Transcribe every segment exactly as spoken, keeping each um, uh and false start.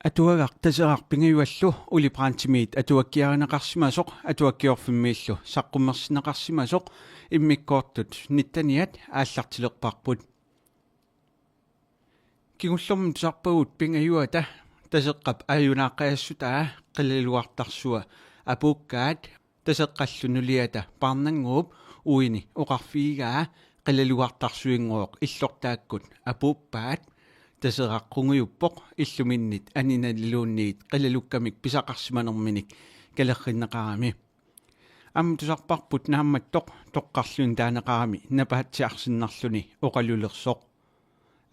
Atuagaq Taseraq pingajuallu Ole Brandtimit atuakkiarineqarsimasoq Atuakkiorfimmiillu saqqummersinneqarsimasoq immikkoortut nitteniat aallartilerparput. Kingullermi tusarpagut pingajuata Taseqqap aajunaaqqajassutaa qilalugartarsua apuukkaat Taseqqallu nuliata Paarnannguup uini oqarfigigaa qilalugartarsuinngooq illortaakkut apuuppaat. Taseraq qungujuppoq illuminnit aninaniluunniit qilalukkamik pisaqarsimanerminik kalerrinneqarami. Aamma tusarparput Naammattoq toqqarluni taaneqarami napaatsiarsinnarluni oqalulersoq.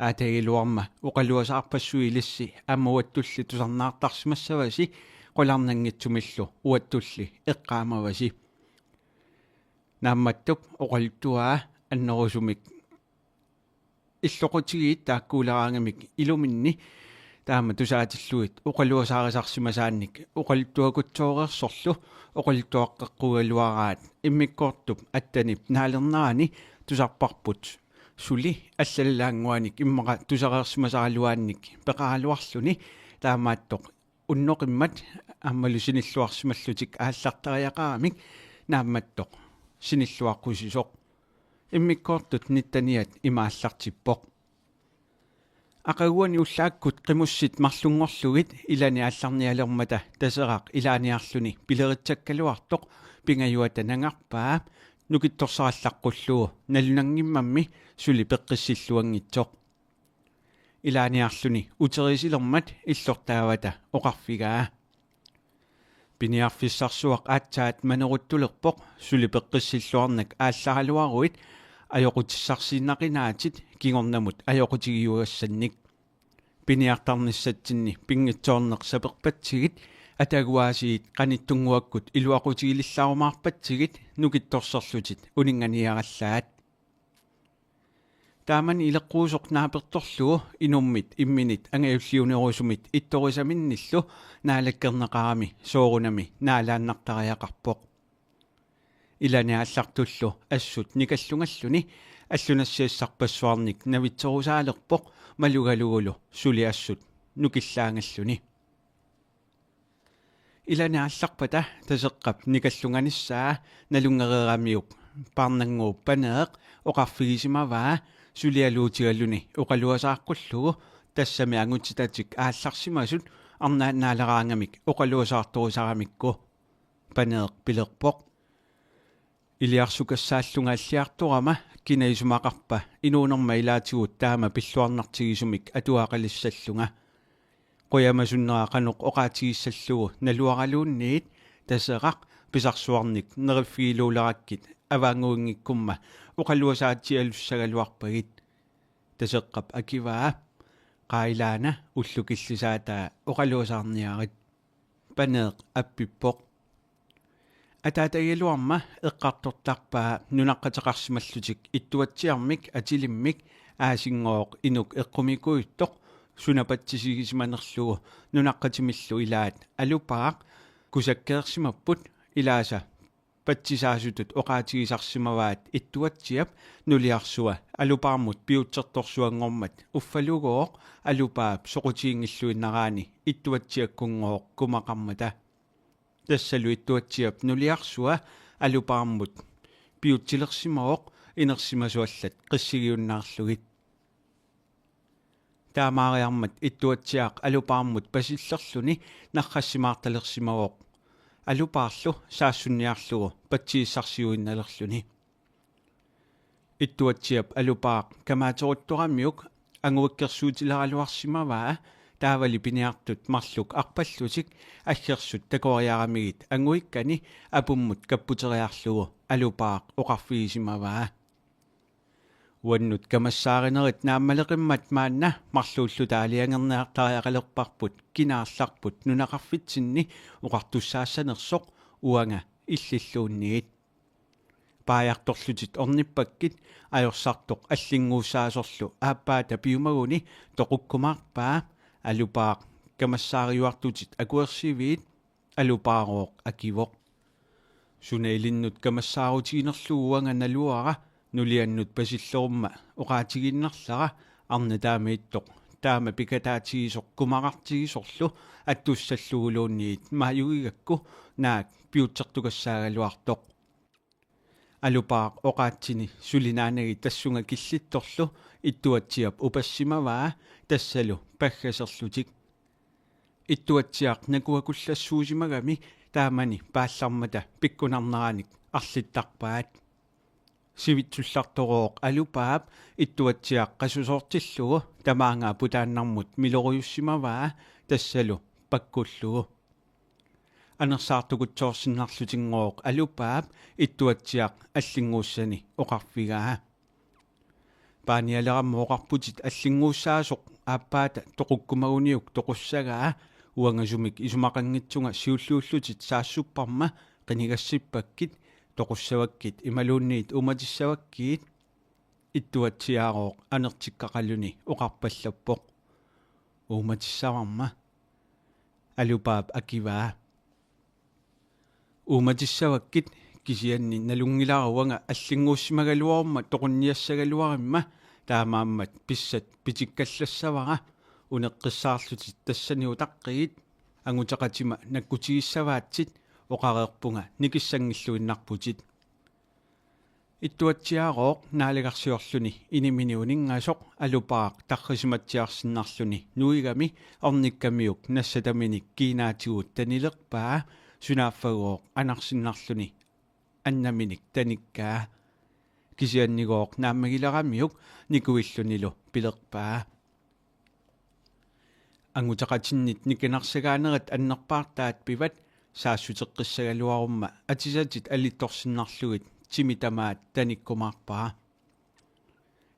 Aatagigaluarma oqaluasaarpassuit ilissi aamma uattulli tusarnaartarsimassavasi qularnanngitsumillu uattulli eqqaamavasi. Naammattup oqaluttuaa annerusumik illoqutigiit taakkuuleraangamik iluminni taama tusaatillugit oqaluasaarisarsimasaannik oqaluttuakutsooreersorlu oqaluttuaqqeqqugaluaraat immikkoortup attenip naalernerani tusarparput suli allalaannguanik immaqa tusareersimasaraluaannik peqaraluarluni taamaattoq unnoqimmat aammalu sinilluarsimallutik aallartariaqaramik Naammattoq sinilluaqqusisoq. Immikkoortut nitteniat ima aallartippoq. Aqaguani ullaakkut qimussit marlunngorlugit ilani aallarnialermata Taseraq ilaaniarluni pileritsakkaluartoq pingajuata nangarpaa nukittorsarallaqqullugu nalunanngimmammi suli peqqissilluanngitsoq. Ilaaniarluni uterisilermat illortaavata oqarfigaa: Piniarfissarsuaq aatsaat maneruttulerpoq suli peqqissilluarnak aallaraluaruit ajoqutissarsiinnaqinaatit kingornamut ajoqutigiuagassannik. Piniartarnissatsinni pinngitsoorneq saperpatsigit ataguaasiit qanittunnguakkut iluaqutigilillarumaarpatsigit nukittorserlutit uninnganiarallaat. Taamani ileqquusoq naapertorlugu inummit imminit angajulliunerusumit ittorisaminnillu naalakkerneqarami soorunami naalaannartariaqarpoq. Ilani aallartullu assut nikallungalluni allunassiassarpassuarnik navitserusaalerpoq malugalugulu suli assut nukillaangalluni. Ilani aallarpata Taseqqap nikallunganissaa nalunngereeramiuk Paarnannguup Paneeq oqarfigisimavaa sulialuutigaluni oqaluasaaqqullugu tassami angutitatik aallarsimasut arnaannaaleraangamik oqaluasaartorisaramikku. Paneeq pilerpoq: Iliarsukassaallunga alliartorama kina isumaqarpa inuunerma ilaatigut taama pilluarnartigisumik atuaqalissallunga. Qujamasunnera qanoq oqaatigissallugu naluaraluunniit Taseraq pisarsuarnik neriffigiluulerakkit avaannguinngikkumma oqaluasaatsialussagaluarpagit. Taseqqap akivaa: Qaa ilaana ullut killisaataa oqaluasaarniarit. Paneeq appippoq: Ataatagigaluarma eqqartortarpaa nunaqqateqarsimallutik Ittuatsiarmik atilimmik Aasinngooq inuk eqqumikujuttoq suna patsisigisimanerlugu nunaqqatimillu ilaat Alupaaq kusakkeersimapput. Ilaasa patsisaasutut oqaatigisarsimavaat Ittuatsiap nuliarsua Alupaarmut piutsertorsuanngormat uffalugooq Alupaap soqutiginngilluinnaraani Ittuatsiakkunngooq kumaqarmata. Tassalu Ittuatsiap nuliarsua Alupaarmut piutsilersimavoq inersimasuallat qissigiunnaarlugit. Taamaariarmat Ittuatsiaq Alupaarmut pasillerluni narrassimaartalersimavoq Alupaarlu saassunniarlugu patsiissarsiuinnalerluni. Ittuatsiap Alupaaq kamaateruttoramiuk anguikkersuutileraluarsimavaa taavali piniartut marluk arpallutik aggersut takoriaramigit anguikkani apummut kapputeriarlugu Alupaaq oqarfigisimavaa: Uannut kamassaarinerit naammaleqimmat maanna marluulluta aalajangerniartariaqalerparput kina aallarput nunaqarfitsinni oqartussaassanersoq uanga illilluunniit. Paajartorlutit ornippakkit ajorsartoq allinnguussaasorlu aappaata piumaguni toqukkumaarpaa. Alupaaq, kamassaariuartutit akuersiviit? Alupaarooq akivoq: Suna ilinnut kamassaarutiginerlugu uanga naluara, nuliannut pasillerumma oqaatigiinnarlara, arnat taama ittoq taama pikataatigisoq kumaqartigisorlu attussalluguluunniit maajugigakku naak piutsertugassaagaluartoq. Alupaaq oqaatsini suli naanagit tassunga killittorlu Ittuatsiap upassimavaa tassalu paggaserlutik. Ittuatsiaq nakuakullassuusimagami taamani paallarmata pikkunarneranik arlittarpaat. Sivitsullartorooq Alupaap Ittuatsiaq qasusoortillugu tamaanga putaannarmut milorujussimavaa tassalu pakkullugu. Anersaartukutsoorsinnarlutinngooq Alupaap Ittuatsiaq allinnguussani oqarfigaa: Paanialeramma oqarputit allinnguussaasoq aappaata toqukkumaguniuk toqussagaa, uanga sumik isumaqanngitsunga siulliullutit saassupparma qinigassippakkit, toqussavakkit imaluunniit uumatissavakkit. Ittuatsiaarooq anertikkaqaluni oqarpallappoq: Uumatissavarma. Alupaap akivaa: Uumatissavakkit, kisianni nalunngilara uanga allinnguussimagaluarumma toqunniassagaluarimma, taamaammat pissat pitikkallassavara. Uneqqissaarlutit tassani utaqqigit. Anguteqatima nakkutigissavaatsit, oqareerpunga nikissanngilluinnarputit. Ittuatsiaarooq naalagarsiorluni inimini uninngasoq Alupaaq tarrisimatsiarsinnarluni nuigami ornikkamiuk nassataminik kiinaatigut tanilerpaa, sunaaffagooq anarsinnarluni annaminik tanikkaa. Kisiannigooq naammagileramiuk nikuillunilu pilerpaa: Anguteqatinnit nikinarsagaanerit annerpaartaat pivat, saassuteqqissagaluarumma atisatit alittorsinnarlugit timi tamaat tanikkumaarpara.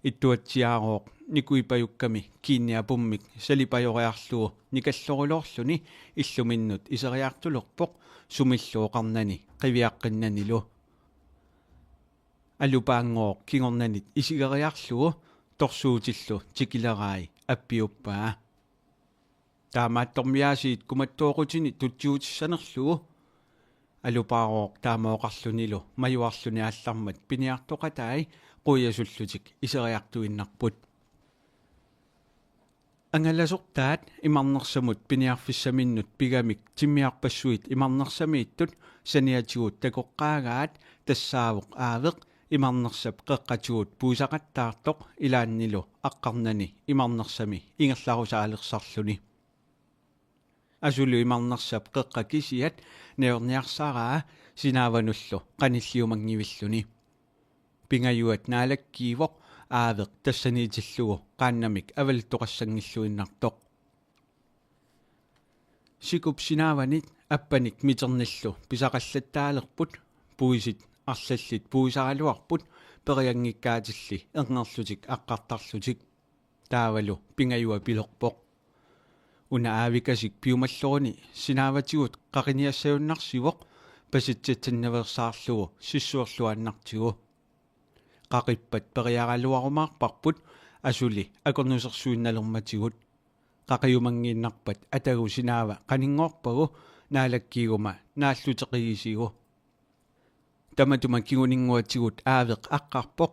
Ittuatsiaarooq nikuipajukkami kiinni apummik salipajoriarlugu nikalloruloorluni illuminnut iseriartulerpoq sumillu oqarnani qiviaqqinnanilu. Alupaanngooq kingornanit isigeriarlugu torsuutillu tikilerai appiuppaa: Taamaattormiaasiit kumattooqutini tutsiutissanerlugu. Alupaarooq taama oqarlunilu majuarluni aallarmat piniartoqatai quiasullutik iseriartuinnarput. Angalasortaat imarnersamut piniarfissaminnut pigamik timmiarpassuit imarnersamiittut saniatigut takoqqaagaat tassaavoq Aaveq imarnersap qeqqatigut puisaqattaartoq ilaannilu aqqarnani imarnersami ingerlarusaalersarluni. Asulu imarnersap qeqqa kisiat najorniarsaraa sinaavanullu qanilliumanngivilluni. Pingajuat naalakkiivoq Aaveq tassaniitillugu qaannamik avalattoqassanngilluinnartoq. Sikup sinaavanit appanik miternillu pisaqallattaalerput, puisit arlallit puisaraluarput perianngikkatilli erngerlutik aqqartarlutik. Taavalu Pingajua pilerpoq: Una Aavikasik piumalleruni sinaavatigut qaqiniassajunnarsivoq pasitsatsinnaveersaarlugu sissuerluaannartigu. Qaqippat periaraluarumaarparput asuli akornusersuinnalermatigut. Qaqiumanngiinnarpat atagu sinaava qaninngorpagu naalakkiiguma naalluteqigisigu. Tamatuma kinguninnguatigut Aaveq aqqarpoq.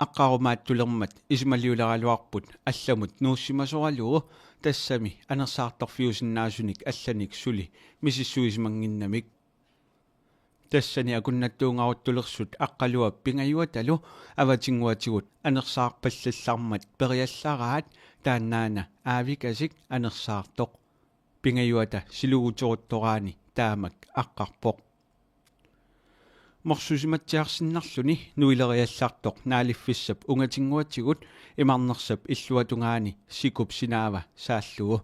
Aqqarumaattulermat isumaliuleraluarput allamut nuussimasoralugu tassami anersaartorfiusinnaasunik allanik suli misissuisimannginnamik. Tassani akunnattuungaruttulersut Aqqaluap Pingajuatalu avatinnguatigut anersaarpallallarmat periallaraat taannaana Aavikasik anersaartoq. Pingajuata siluguteruttoraani taamak aqqarpoq. Morsusimatsiarsinnarluni nuileriallartoq naaliffissap ungatinnguatigut imarnersap illuatungaani sikup sinaava saallugu.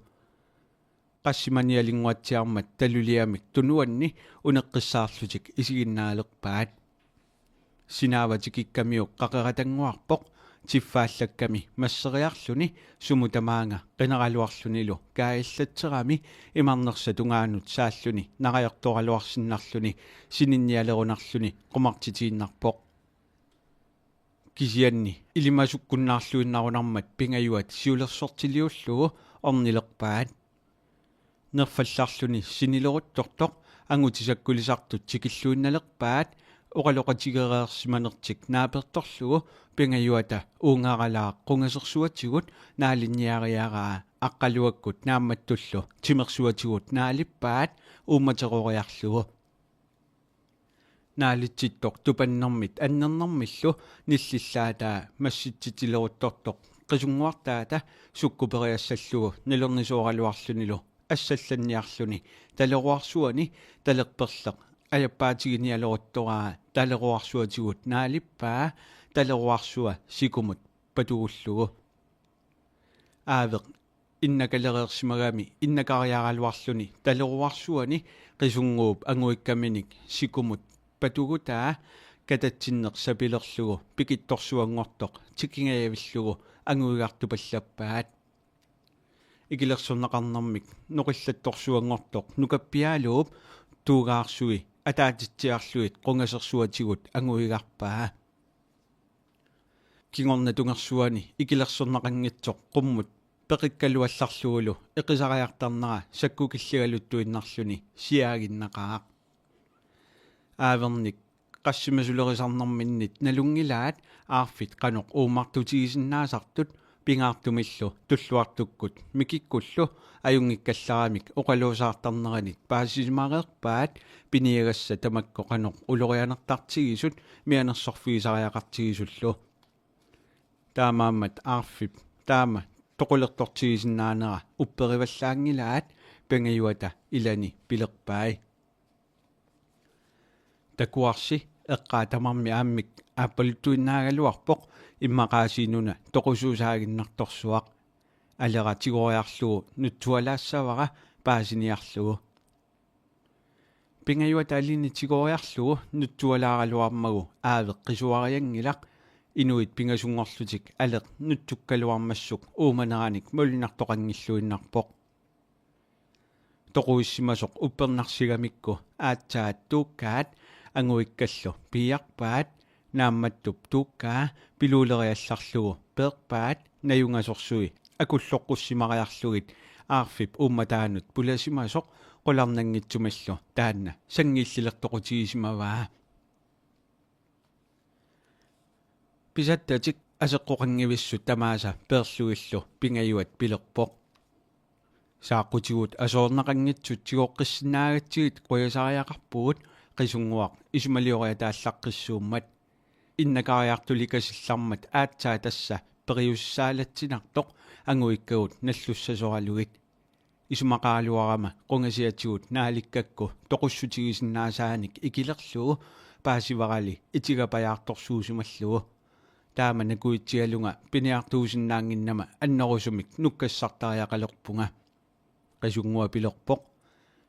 Qassimanialinnguatsiarmat taluliamik tunuanni uneqqissaarlutik isiginnaalerpaat. Sinaava tikikkamiuk qaqeratannguarpoq, tiffaallakkami masseriarluni sumut tamaanga qineraluarlunilu kaajallatserami imarnersap tungaanut saalluni narajortoraluarsinnarluni sininnialerunarluni qumartitiinnarpoq. Kisianni ilimasukkunnaarluinnarunarmat Pingajuat siulersortiliullugu ornilerpaat. Nerfallarluni sinileruttortoq angutisakkulisartut tikilluinnalerpaat oqaloqatigereersimanertik naapertorlugu Pingajuata uungaralaaq qungasersuatigut naalinniariaraa Aqqaluakkut Naammattullu timersuatigut naalippaat uummateroriarlugu. Naalitsittoq tupannermit annernermillu nillillaataa massitsitileruttortoq Qisunnguartaata sukkuperiassallugu nalornisooraluarlunilu assallanniarluni taleruarsuani talerperleq ajappaatiginialeruttoraa taleruarsuatigut naalippaa taleruarsua sikumut patugullugu. Aaveq innakalereersimagami innakariaraluarluni taleruarsuani Qisunnguup anguikkaminik sikumut patugutaa katatsinneq sapilerlugu pikittorsuanngortoq tikingajavillugu anguigartupallappaat. Ikilersorneqarnermik noqillattorsuanngortoq nukappialuup tuugaarsui ataatitsiarlugit qungasersuatigut anguigarpaa. Kingorna tungersuani ikilersorneqanngitsoq qummut peqikkaluallarlugulu eqisariartarnera sakkukilligaluttuinnarluni siaaginnaqaaq. Aavernik qassimasulerisarnerminnit nalunngilaat aarfit qanoq uumartutigisinnaasartut pingaartumillu Tulluartukkut Mikikkullu ajunngikkallaramik oqaluusaartarneranit paasisimareerpaat piniagassat tamakku qanoq ulorianartartigisut mianersorfigisariaqartigisullu. Taamaammat aarfip taama toqulertortigisinnaanera upperivallaanngilaat Pingajuata ilani pilerpai: Takuarsi, eqqaa tamarmi aammik aappaluttuinnaagaluarpoq immaqaasiinuna toqusuusaaginnartorsuaq. Alera tigoriarlugu nutsualaassavara paasiniarlugu. Pingajuata alini tigoriarlugu nutsualaaraluarmagu Aaveq qisuarianngilaq, inuit pingasunngorlutik Aleq nutsukkaluarmassuk uumaneranik malunnartoqanngilluinnarpoq. Toquissimasoq uppernarsigamikku aatsaat Tuukkaat anguikkallu piiarpaat, Naammattup Tuukkaa piluuleriallarlugu peerpaat najungasorsui akulloqqussimariarlugit aarfip uummataanut pulasimasoq qularnanngitsumillu taanna sanngiillilertoqutigisimavaa. Pisattatik aseqqoqanngivissut tamaasa peerlugillu Pingajuat pilerpoq: Saaqqutigut asoorneqanngitsut tigoqqissinnaagatsigit qujasariaqarpugut Qisunnguaq isumalioriataallaqqissuummat. Innakariartulikasillarmat aatsaat tassa periusisaalatsinartoq anguikkagut nallussasoralugit. Isumaqaraluarama qungasiatigut naalikkakku toqussutigisinnaasaannik ikilerlugu paasivarali itigapajaartorsuusimallugu. Taama nakuitsigalunga piniartuusinnaannginnama annerusumik nukkassartariaqalerpunga. Qisunnguaq pilerpoq: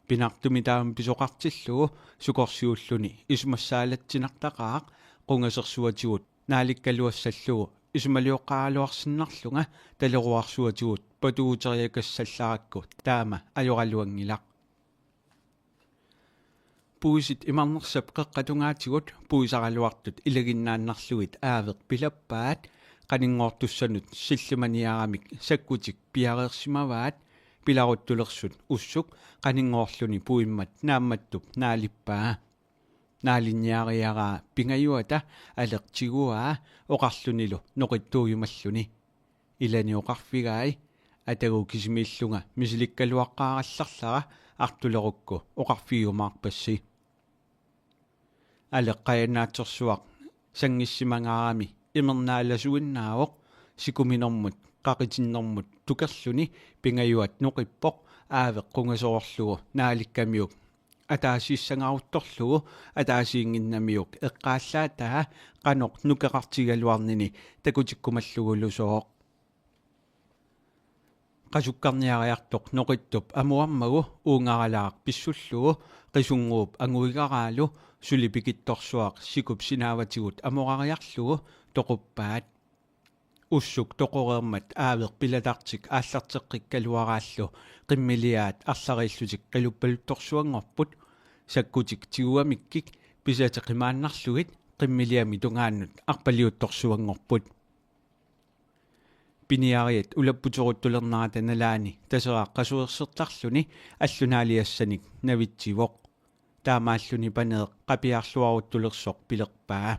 Pinartumik taama pisoqartillugu sukorsiulluni isumassaalatsinartaqaaq qungasersuatigut naalikkaluassallugu isumalioqqaaraluarsinnarlunga taleruarsuatigut patuuteriakassallarakku taama ajoraluanngilaq. Puisit imarnersap qeqqatungaatigut puisaraluartut ilaginnaannarlugit Aaveq pilappaat, qaninngortussanut sillimaniaramik sakkutik piareersimavaat, pilaruttulersut ussuk qaninngorluni puimmat Naammattup naalippaa. Naalinniariaraa Pingajuata Aleq tiguaa oqarlunilu noqittuujumalluni. Ilani oqarfigai: Atagu kisimiillunga misilikkaluaqqaarallarlara, artulerukku oqarfigiumaarpassi. Aleq qajannaatsorsuaq sanngissimangaarami imernaalasuinnaavoq, sikuminermut qaqitinnermut tukerluni Pingajuat noqippoq Aaveq qungasoorlugu naalikkamiuk ataasiissangaruttorlugu ataasiinnginnamiuk eqqaallaataa qanoq nukeqartigigaluarnini takutikkumallugulusooq. Qasukkarniariartoq noqittup amuarmagu uungaralaaq pissullugu Qisunnguup anguigaraalu suli pikittorsuaq sikup sinaavatigut amorariarlugu toquppaat. Ussuk toqoreermat Aaveq pilatartik aallarteqqikkaluaraallu qimmiliaat arlariillutik qiluppaluttorsuanngorput, sakkutik tigugamikkik pisatik qimaannarlugit qimmiliami tungaannut arpaliuttorsuanngorput. Piniariat ulapputeruttulernerata nalaani Taseraq qasuersertarluni allunaaliassanik navitsivoq. Taamaalluni Paneeq qapiarluaruttulersoq pilerpaa: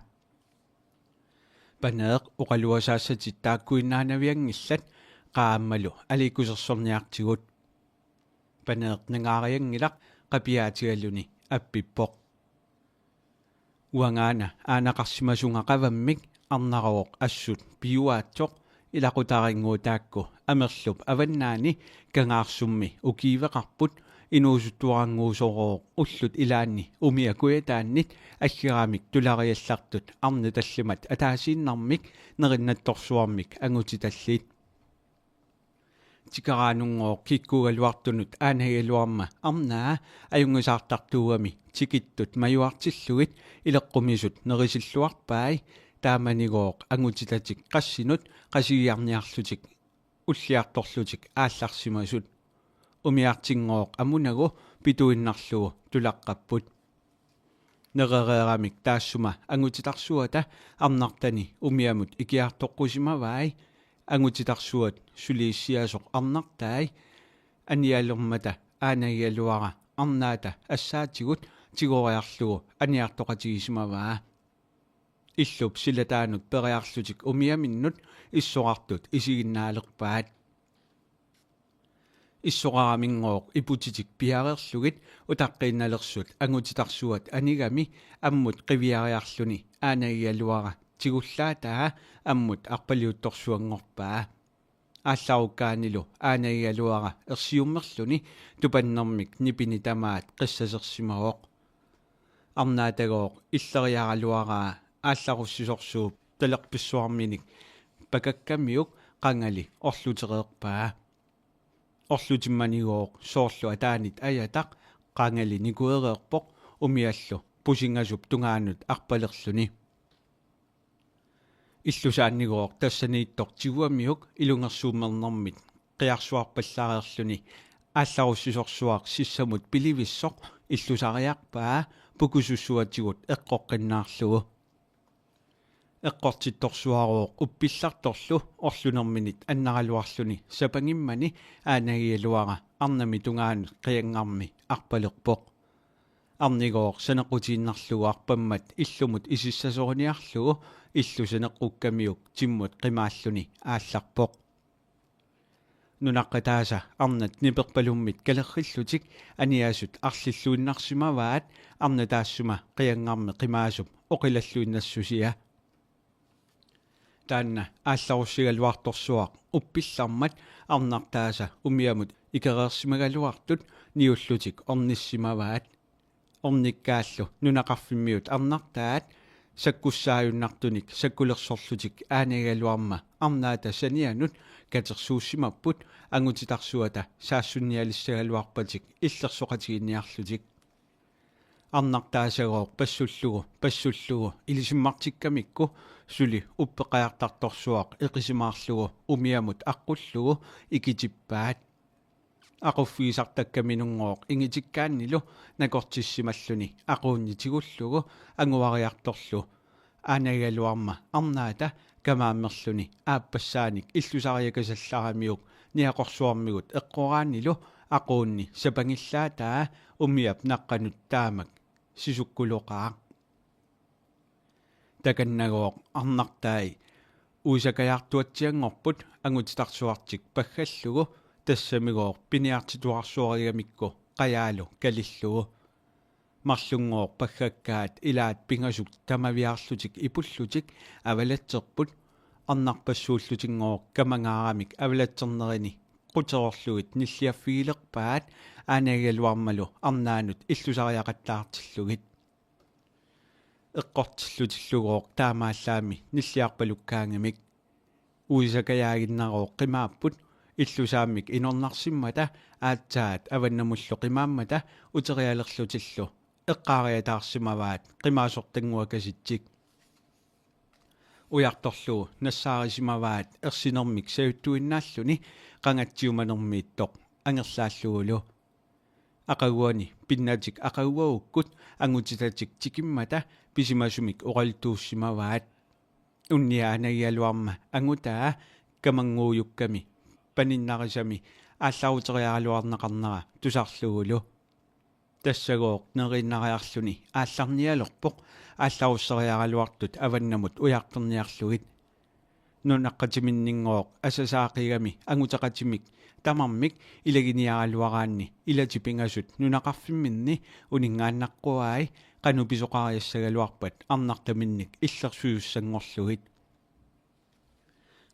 Paneeq, oqaluasaassatit taakkuinnaanavianngillat, qaammalu aliikkusersorniartigut. Paneeq nangaarianngilaq, qapiaatigaluni appippoq: Uangaana aanaqarsimasunga qavammik, arnarooq assut piuaatsoq, ilaqutarinnguut taakku Amerlup avannaani Kangaarsummi ukiiveqarput, inuusuttuarannguusorooq ullut ilaanni umiaq kujataannit aggeramik tulariallartut arnat tallimat ataasiinnarmik nerinnattorsuarmik angutitallit. Tikeraanunngooq kiikkuugaluartunut aanagigaluarma arnaa ajunngisaartartuugami tikittut majuartillugit ileqqumisut nerisilluarpai, taamanigooq angutitatik qassinut qasigiarniarlutik ulliartorlutik aallarsimasut. Umiartinngooq amunagu pituinnarlugu tulaqqapput. Nerereeramik taassuma angutitarsuata arnartani umiamut ikiartoqqusimavai. Angutitarsuat suli issiasoq arnartai anialermata aanagigaluara arnaata assaatigut tigoriarlugu aniartoqatigisimavaa. Illup silataanut periarlutik umiaminnut issorartut isiginnaalerpaat. Issoraraminngooq iputitik piareerlugit utaqqiinnalersut angutitarsuat anigami ammut qiviariarluni aanagigaluara tigullaataa ammut arpaliuttorsuanngorpaa. Aallarukkaanilu aanagigaluara ersiummerluni tupannermik nipini tamaat qissasersimavoq. Arnaatagooq illeriaraluaraa aallarussisorsuup talerpissuarminik pakakkamiuk qangali orlutereerpaa. Orlutimmanigooq soorlu ataanit ajataq qangali nikuereerpoq umiallu pusingasup tungaanut arpalerluni. Illusaannigooq tassaniittoq tigugamiuk ilungersuummernermit qiarsuarpallareerluni aallarussisorsuaq sissamut pilivissoq illusariarpaa pukusussuatigut eqqoqqinnaarlugu. Eqqortittorsuarooq uppillartorlu orlunerminit annaraluarluni sapangimmani aanagigaluara arnami tungaanut qianngarmi arpalerpoq. Arnigooq saneqqutiinnarlugu arpammat illumut isissasoriniarlugu illu saneqqukkamiuk timmut qimaalluni aallarpoq. Nunaqqataasa arnat niperpalummit kalerrillutik aniasut arlilluinnarsimavaat arnat taassuma qianngarmi qimaasup oqilalluinnassusia. Taanna aallarussigaluartorsuaq uppillarmat arnartaasa umiamut ikereersimagaluartut niullutik ornissimavaat. Ornikkaallu nunaqarfimmiut arnartaat sakkussaajunnartunik sakkulersorlutik aanagigaluarma arnaata sanianut katersuussimapput angutitarsuata saassunnialissagaluarpatik illersoqatigiinniarlutik. Arnartaasagooq passullugu, passullugu ilisimmartikkamikku suli uppeqajartartorsuaq eqisimaarlugu umiamut aqqullugu ikitippaat. Aquffigisartakkamininngooq ingitikkaannilu nakortissimalluni aquunni tigullugu anguariartorlu aanagigaluarma arnaata kamaammerluni aappassaanik illusariakasallaramiuk niaqorsuarmigut eqqoraannilu aquunni sapangillaataa umiap naqqanut taamak sisukkuloqaaq. Takannagooq arnartai uisakajaartuatsianngorput angutitarsuartik paggallugu, tassamigooq piniartituarsuarigamikku qajaalu kalillugu. Marlunngooq paggakkaat ilaat pingasut tamaviaarlutik ipullutik avalatserput. Arnarpassuullutinngooq kamangaaramik avalatsernerini quterorlugit nilliaffigilerpaat aanagigaluarmalu arnaanut illusariaqattaartillugit. Eqqortillutillugooq taamaallaammi nilliarpalukkaangamik. Uisakajaaginnarooq qimaapput illusaammik inornarsimmata aatsaat avannamullu qimaammata uterialerlutillu eqqaariataarsimavaat qimaasortannguakasitsik. Ujartorlugu nassaarisimavaat ersinermik sajuttuinnaalluni qangatsiumanermiittoq angerlaallugulu. Aqaguani pinnatik aqaguagukkut angutitatik tikimmata pisimasumik oqaluttuussimavaat. Unnia aanagigaluarma angutaa kamannguujukkami paninnarisami aallaruteriaraluarneqarnera tusarlugulu. Tassagooq neriinnariarluni aallarnialerpoq aallarusseriaraluartut avannamut ujartorniarlugit. Nunaqqatiminninngooq asasaaqigami anguteqatimik tamarmik ilaginiaraluaraanni ilatik pingasut nunaqarfimminni uninngaannaqquai qanoq pisoqariassagaluarpat arnartaminnik illersuisussanngorlugit.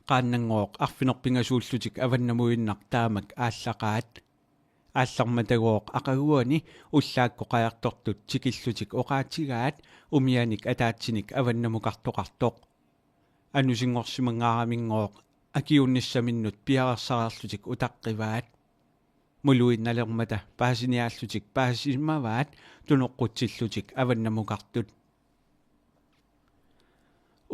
Qaannanngooq arfineq-pingasuullutik avannamuinnaq taamak aallaqaat. Aallarmatagooq aqaguani ullaakkut qajartortut tikillutik oqaatigaat umianik ataatsinik avannamukartoqartoq. Anusinngorsimangaaraminngooq akiuunnissaminnut piareersareerlutik utaqqivaat. Muluinnalermata paasiniaallutik paasisimavaat tunoqqutsillutik avannamukartut.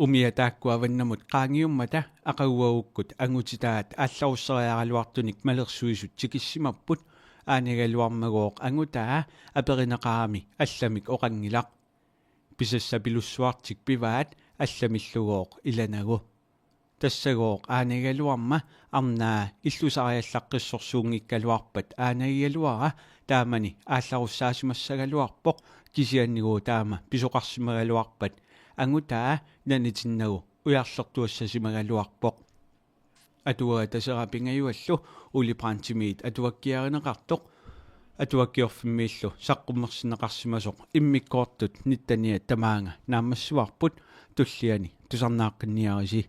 Umiat taakku avannamut qaangiummata aqaguagukkut angutitaat aallarusseriaraluartunik malersuisut tikissimapput. Aanagaluarmagooq angutaa aperineqarami allamik oqanngilaq. Pisassapilussuartik pivaat allamillugooq ilanagu. Tassagooq aanagaluarma arnaa illusariallaqqissorsuunngikkaluarpat aanagigaluara taamani aallarussaasimassagaluarpoq, kisiannigooq taama pisoqarsimagaluarpat angutaa nanitinnagu ujarlertuassasimagaluarpoq. Atuagaq Taseraq pingajuallu Ole Brandtimit atuakkiarineqartoq Atuakkiorfimmiillu saqqummersinneqarsimasoq immikkoortut nittaniat tamaanga naammassivarput, tulliani tusarnaaqqinniarisi.